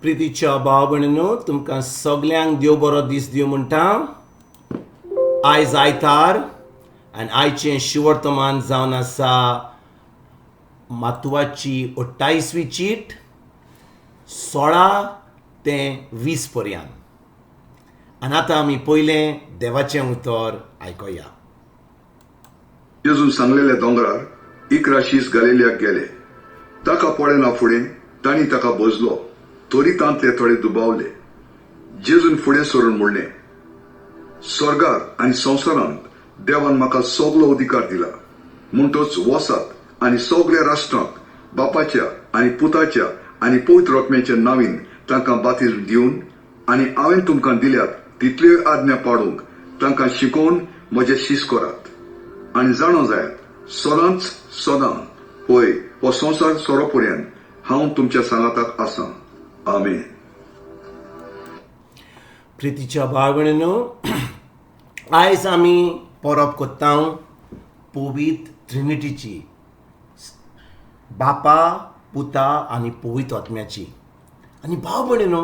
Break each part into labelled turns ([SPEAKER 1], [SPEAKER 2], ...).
[SPEAKER 1] प्रितीच्या भाव भयणीनो, तुमकां सगल्यांक देव बरो दीस दिवं म्हणटा. आयज आयतार आनी आयचें शिवर्तमान जावन आसा मातुवाची 28वी चीट, 16 ते 20 पर्यंत. आनी आतां आमी पयलें देवाचें उतर आयकुया.
[SPEAKER 2] जेजून सांगलेल्या दोंगरार 11 शीस गालिलियाक गेले. ताका पळयना फुडें तांणी ताका भजलो, तरी तांतले थोडे दुबावले. जेजून फुडें सरून म्हणलें, स्वर्गार आनी संवसारांत देवान म्हाका सगलो अधिकार दिला. म्हणटच वसात आनी सगल्या राष्ट्रांक बापाच्या आनी पुताच्या आनी पवित्र आत्म्याच्या नांवीन तांकां बातिज्म दिवन आनी हांवें तुमकां दिल्यात तितल्योय आज्ञा पाडूंक तांकां शिकोवन म्हजे शीस करात. आनी जाणो जायात, सदांच सदां, होय, हो संवसार सोरो पर्यंत हांव तुमच्या सांगाताक आसा. आमेन.
[SPEAKER 1] प्रितीच्या भाव भयणीनो, आयज आमी परब कोत्ता पवित्र ट्रिनिटीची, बापा, पुता आनी पवित्र आत्म्याची. आनी भाव भयणीनो,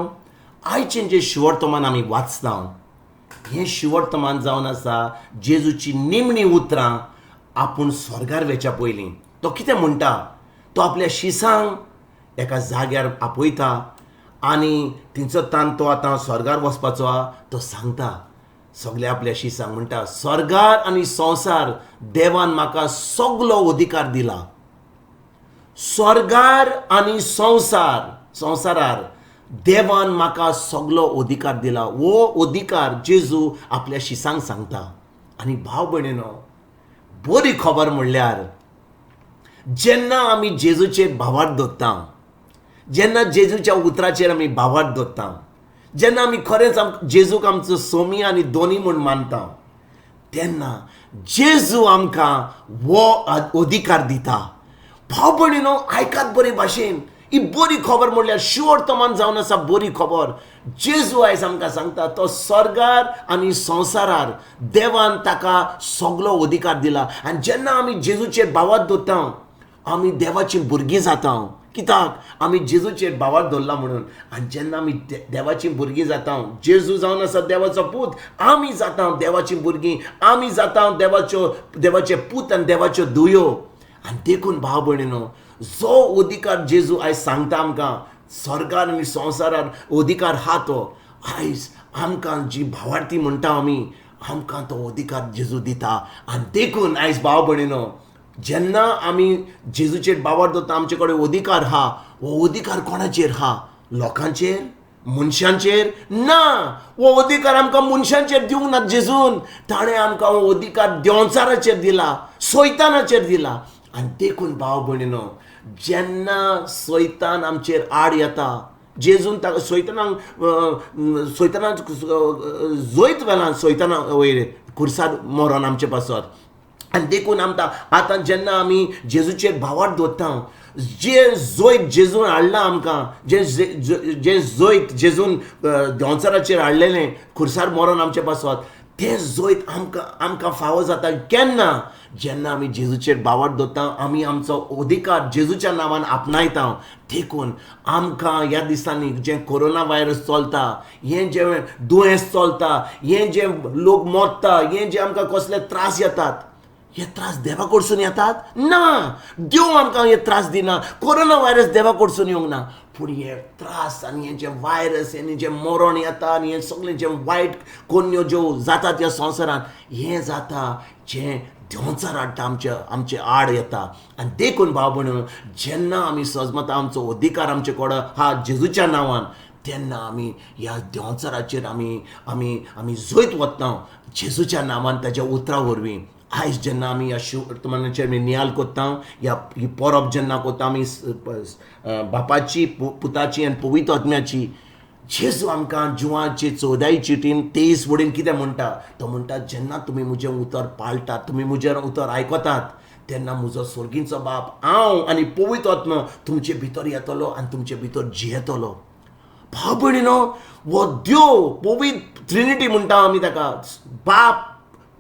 [SPEAKER 1] आयचें जें शिवर्तमान आमी वाचता, हें शिवर्तमान जावन आसा जेजूची निमणी उतरां. आपूण स्वर्गार वेच्या पयलीं तो कितें म्हणटा? तो आपल्या शिसांक एका जाग्यार आपयता आनी थंयचो तान तो आतां स्वर्गार वचपाचो आहा. तो सांगता सगळे आपल्या शिसांक, म्हणटा, स्वर्गार आनी संवसार देवान म्हाका सगलो अधिकार दिला. स्वर्गार आनी संवसारार देवान म्हाका सगलो अधिकार दिला. हो अधिकार जेजू आपल्या शिसांक सांगता. आनी भाव भयणीनो, बरी खबर म्हणल्यार जेन्ना आमी जेजूचेर भावार्थ दवरता, जेन्ना जेजूच्या उतराचेर आमी भावार्थ दवरता, जेन्ना आमी खरेंच जेजूक आमचो सोमी आनी दोनी म्हूण मानता, तेन्ना जेजू आमकां हो अधिकार दिता. भाव भयणीनो, आयकात बरे भाशेन. ही बरी खबर म्हणल्यार शिवर्तमान जावन आसा बरी खबर. जेजू आयज आमकां सांगता, तो स्वर्गार आनी संवसारार देवान ताका सगलो अधिकार दिला. आनी जेन्ना आमी जेजूचेर भावार्थ दवरता, आमी देवाचीं भुरगीं जाता. कित्याक? आमी जेजूचेर भावार्थ दवरला म्हणून. आनी जेन्ना आमी देवाचीं भुरगीं जाता, जेजू जावन आसा देवाचो पूत, आमी जाता देवाचीं भुरगीं, आमी जाता देवाचे पूत आनी देवाच्यो धुयो. आनी देखून भाव भयणीनो, जो अधिकार जेजू आयज सांगता आमकां, स्वर्गार आनी संवसारार अधिकार आहा, तो आयज आमकां जी भावार्थी म्हणटा आमी, आमकां तो अधिकार जेजू दिता. आनी देखून आयज भाव भयणीनो, जेन्ना आमी जेजूचेर भावार्थ दवरता, आमचे कडेन अधिकार आहा. हो अधिकार कोणाचेर आहा? लोकांचेर, मनशांचेर ना. हो अधिकार आमकां मनशांचेर दिवंक ना जेजून. ताणें आमकां हो अधिकार देंवचाराचेर दिला, सैतानाचेर दिला. आनी देखून भाव भयणीनो, जेन्ना सैतान आमचेर आड येता, जेजून ताका सैतानाक जैत व्हेलां सैताना वयर खुर्सार मरोन आमचे पासत. आनी देखून आमकां आतां जेन्ना आमी जेजूचेर भावार्थ दवरता, जे जैत जेजून हाडलां आमकां, जे जैत जेजून देंवचाराचेर हाडलेलें खुर्सार मरोन आमचे पासत, तें जैत आमकां फावो जाता. केन्ना? जेन्ना आमी जेजूचेर भावार्थ दवरता, आमी आमचो अधिकार जेजूच्या नांवान आपणायता. देखून आमकां ह्या दिसांनी जें कोरोना व्हायरस चलता, हें जें दुयेंस चलता, हें जें लोक मरता, हें जें आमकां कसले त्रास येतात, हे त्रास देवा कडसून येतात ना. देव आमकां हे त्रास दिना. कोरोना व्हायरस देवा कडसून येवंक ना. पूण हे त्रास आनी हे जे व्हायरस आनी जे मरण येता आनी हे सगळें जें वायट कोन्यो ज्यो जातात ह्या संवसारांत, हें जाता जें देंवचार हाडटा, आमचे आड येता. आनी देखून भाव भयण, जेन्ना आमी सजमता आमचो अधिकार आमचे कडेन हा जेजूच्या नांवान, तेन्ना आमी ह्या देंवचाराचेर आमी आमी आमी जैत वता जेजूच्या नांवान, ताच्या उतरा वरवीं. आयज जेन्ना आमी ह्या शिवर्तमानाचेर आमी नियाल कोत्ता, ह्या ही परब जेन्ना कोत्ता आमी बापाची, पुताची आनी पवित्र आत्म्याची, जेजू आमकां जुवाचे 14 चिटीन 23 वडीन कितें म्हणटा? तो म्हणटा, जेन्ना तुमी म्हजें उतर पाळटात, तुमी म्हजें उतर आयकतात, तेन्ना म्हजो स्वर्गीचो बाप, हांव आनी पवित्र आत्मा तुमचे भितर येतलो आनी तुमचे भितर जियेतलो. भाव भयणीनो, हो देव पवित्र ट्रिनिटी म्हणटा आमी ताका, बाप,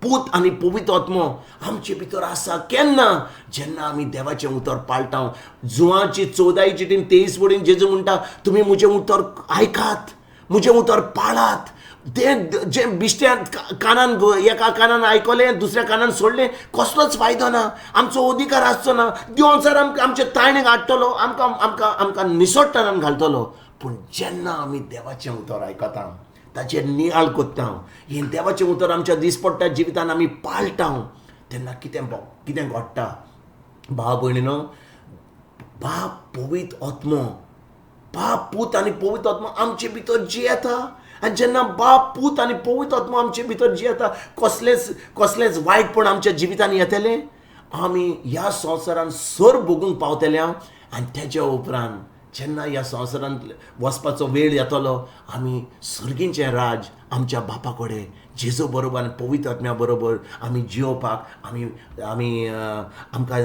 [SPEAKER 1] पूत आनी पवित्र आत्मो आमचे भितर आसा. केन्ना? जेन्ना आमी देवाचें उतर पाळटा. जुवाची 14 चिटीन 23 वडीन जेजू म्हणटा, तुमी म्हजें उतर आयकात, म्हजें उतर पाळात. तें जें बिश्ट्यान कानान, एका कानान आयकलें दुसऱ्या कानान सोडलें, कसलोच फायदो ना, आमचो अधिकार आसचो ना. देव सर आमकां आमचे ताळणेक हाडटलो, आमकां आमकां आमकां निसोडटानान घालतलो. पूण जेन्ना आमी देवाचें उतर आयकता, ताचेर नियाळ करता, हें देवाचें उतर आमच्या दिसपट्ट्या जिवितान आमी पाळटा, तेन्ना कितें कितें घडटा भाव भयणीनो? बाप, पवित्र आत्मो, बाप, पूत आनी पवित्र आत्मो आमचे भितर जियेता. आनी जेन्ना बाप, पूत आनी पवित्र आत्मो आमचे भितर जियेता, कसलेंच कसलेंच वायटपण आमच्या जिवितान येतलें? आमी ह्या संवसारान सर भोगूंक पावतले. आनी तेज्या उपरांत जेन्ना ह्या संवसारांत वचपाचो वेळ येतलो, आमी सर्गींचें राज आमच्या बापा कडेन जेजू बरोबर आनी पवित्र आत्म्या बरोबर आमी जियोवपाक आमी आमी आमकां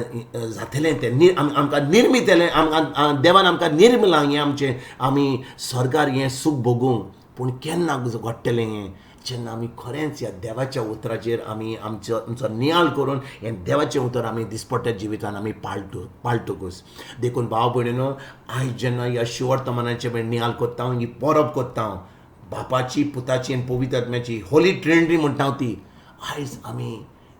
[SPEAKER 1] जातलें. तें आमकां निर्मितलें, आमकां देवान आमकां निर्मिलां हें आमचें, आमी स्वर्गार हें सूख भोगूंक. पूण केन्ना घडटलें हें? जेन्ना आमी खरेंच ह्या देवाच्या उतराचेर आमी आमचो आमचो नियाळ करून हें देवाचें उतर आमी दिसपट्ट्या जिवितान आमी पाळटकूच. देखून भाव भयणीनो, आयज जेन्ना ह्या शिवर्तमानाचे नियाळ करता, ही परब करता, बापाची, पुताची आनी पवित्र आत्म्याची, होली ट्रिनिटी म्हणटा ती, आयज आमी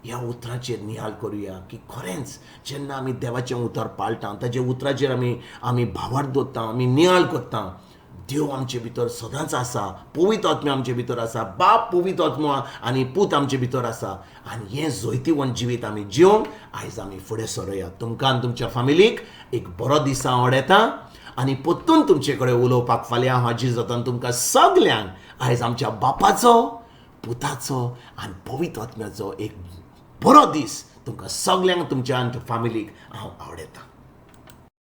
[SPEAKER 1] ह्या उतराचेर नियाळ करुया की खरेंच जेन्ना आमी देवाचें उतर पाळटा, ताच्या उतराचेर आमी आमी भावार्थ दवरता, आमी नियाळ करता, देव आमचे भितर सदांच आसा, पवित्र आत्मो आमचे भितर आसा, बाप, पवित्र आत्मो आनी पूत आमचे भितर आसा. आनी हें जैतिवंत जिवीत आमी जिवंक आयज आमी फुडें सरोया. तुमकां आनी तुमच्या फामिलीक एक बरो दीस हांव आवडयता आनी परतून तुमचे कडेन उलोवपाक फाल्यां हांव हाजीर जाता. तुमकां सगल्यांक आयज आमच्या बापाचो, पुताचो आनी पवित्र आत्म्याचो एक बरो दीस तुमकां सगल्यांक, तुमच्या आनी फामिलीक हांव आवडयता.